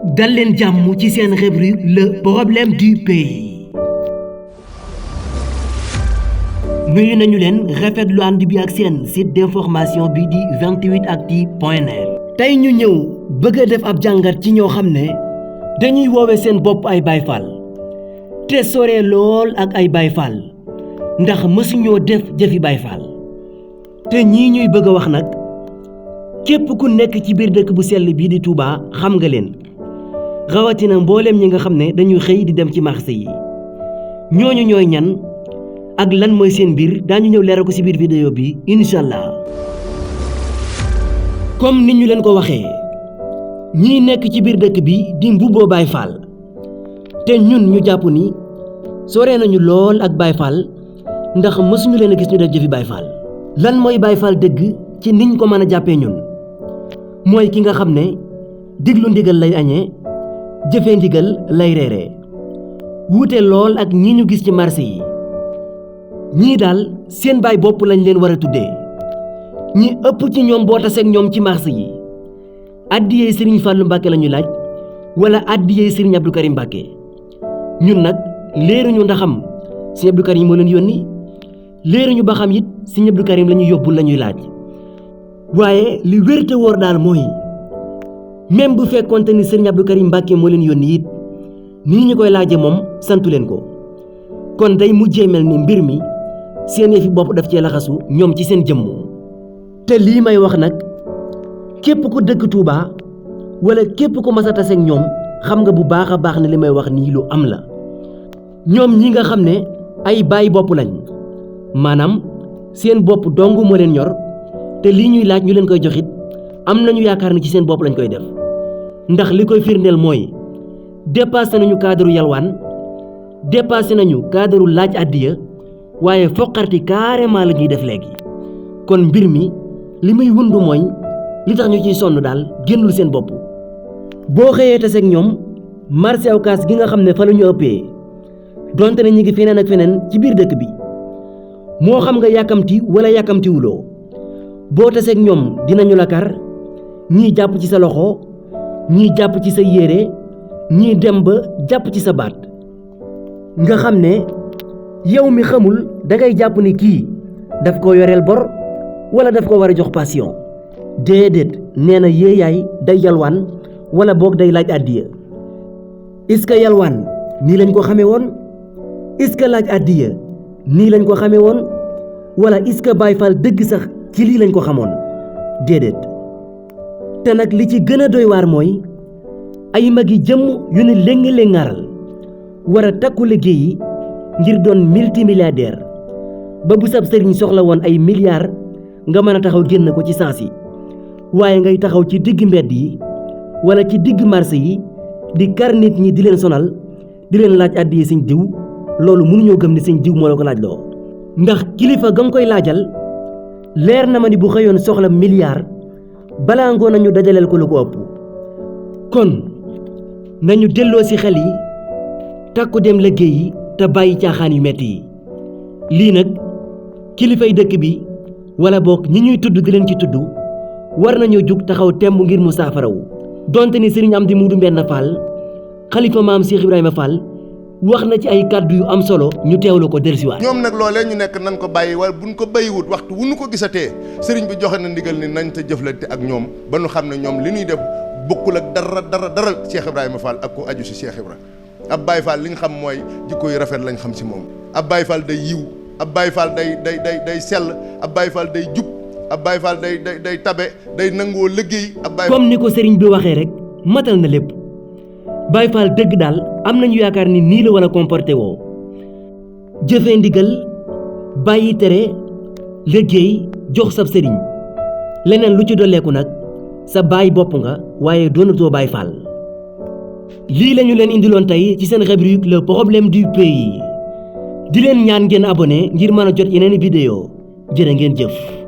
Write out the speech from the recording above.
dal leen jàmm ci seen rubrique le problème du pays. nuyu nañu leen rafetlu ànd bi ak seen site d'information bi di 28actu.net. tey ñu ñëw bëgg a def ab jàngat ci ñoo xam ne dañuy woowe seen bopp ay Baay Faal te sore lool ak ay Baay Faal ndax mësuñoo def jëfi Baay Faal te ñii ñuy bëgg a wax nag képp ku nekk ci biir dëkk bu sell bii di Touba xam nga leen rawatina mbooleem ñi nga xam ne dañuy xëy di dem ci marché yi ñooñu ñooy ñan ak lan mooy seen mbir daañu ñëw leeral ko ci biir vidéo bi incha allah. comme ni ñu leen ko waxee ñii nekk ci biir dëkk bi di mbubboo Baay Faal te ñun ñu jàpp ni sore nañu lool ak Baay Faal ndax mësuñu leen a gis ñu def jëfi Baay Faal. lan mooy Baay Faal dëgg ci niñ ko mën a jàppee ñun mooy ki nga xam ne diglu ndigal lay añee jëfee ndigal lay reeree wuute lool ak ñi ñu gis ci marché yi ñii daal seen baay bopp lañ leen war a tuddee ñi ëpp ci ñoom boo taseeg ñoom ci marché yi addiyee Serigne Fallou Mbacké la ñu laaj wala addiyee Serigne Abdou Karim Mbacké ñun nag léeruñu ndaxam Serigne Abdou Karim moo leen yónni léeruñu ba xam it Serigne Abdou Karim la ñuy yóbbul la ñuy laaj waaye li wér te wóor daal mooy même bu fekkoonte ni Serigne Abdou Karim Mbacké moo leen yónni it nii ñu koy laaje moom santu leen ko kon day mujjee mel ni mbir mi seen yëfi bopp daf cee laxasu ñoom ci seen jëmm. te lii may wax nag képp ku dëkk Touba wala képp ku mas a taseeg ñoom xam nga bu baax a baax ne li may wax nii lu am la ñoom ñi nga xam ne ay baay bopp lañ maanaam seen bopp dong moo leen ñor te lii ñuy laaj ñu leen koy joxit am nañu yaakaar ni ci seen bopp lañ koy def ndax li koy firndeel mooy dépassé nañu cadre yalwaan dépassé nañu cadre laaj addiya waaye foqarti carrément la ñuy def léegi kon mbir mi li muy wundu mooy li tax ñu ciy sonn daal génnul seen bopp. boo xëyee taseeg ñoom marché Ocass gi nga xam ne fa la ñu ëppee donte ne ñu ngi feneen ak feneen ci biir dëkk bi moo xam nga yàkkamti wala yàkkamtiwuloo boo taseeg ñoom dinañu la kar ñii jàpp ci sa loxo ñii jàpp ci sa yére ñii dem ba jàpp ci sa baat nga xam ne yow mi xamul dangay jàpp ni kii daf ko yoreel bor wala daf ko war a jox passion déedéet nee na yéeyaay day yalwaan wala boog day laaj àddiya est-ce que yalwaan nii lañ ko xamee woon est-ce que laaj àddiya nii lañ ko xamee woon wala est-ce que Baay Faal dëgg sax ci lii lañ ko xamoon déedéet te nag li ci gën a doy waar mooy ay magi jëmm yu ne léng-léngaaral war a takku liggéey yi ngir doon multimilliardaire ba bu sab sëriñ soxla woon ay milliards nga mën a taxaw génn ko ci sens yi waaye ngay taxaw ci digg mbedd yi wala ci digg marché yi di kar nit ñi di leen sonal di leen laaj àddiya sëñ diw loolu mënuñoo gëm ni sëñ diw moo la ko laaj loo ndax kilifa ga nga koy laajal leer na ma ni bu xëyoon soxla milliard balaa ngoon nañu dajaleel ko lu ko ëpp kon nañu delloo ci xel yi takku dem liggéey yi te bàyyi caaxaan yu metti yi lii nag kilifay dëkk bi wala boog ñi ñuy tudd di leen ci tudd war nañoo jug taxaw temb ngir mu saafarawu donte ni Serigne Amdi Muudu Mbenn Fall xalifa maam Cheikh Ibrahima Fall wax na ci ay kàddu yu am solo ñu teewlu ko dellusiwaat. ñoom nag loolee ñu nekk nan ko bàyyi wala buñ ko bàyyiwut waxtu wu nu ko gisatee sëriñ bi joxe na ndigal ni nañ te jëflante ak ñoom ba nu xam ne ñoom li ñuy def bokkul ak dara Cheikh Ibrahima Fall ak ko aju si Cheikh Ibrahima ab Baye Fall li nga xam mooy jikko yu rafet lañ xam si moom ab Baye Fall day yiw ab Baye Fall day sell ab Baye Fall day jub ab Baye Fall day tabe day nangoo liggéey ab Baye comme ni ko sëriñ bi waxee rek matal na lépp Baye Fall dëgg daal am nañu yaakaar ni nii la war a comporté woo jëfee ndigal bàyyi tere liggéey jox sab sëriñ leneen lu ci dolleeku nag sa baay bopp nga waaye doonatoo Baye Fall. lii lañu leen indiloon tey ci seen rubrique le problème du pays di leen ñaan ngeen abonné ngir mën a jot yeneen vidéo jërë ngeen jëf.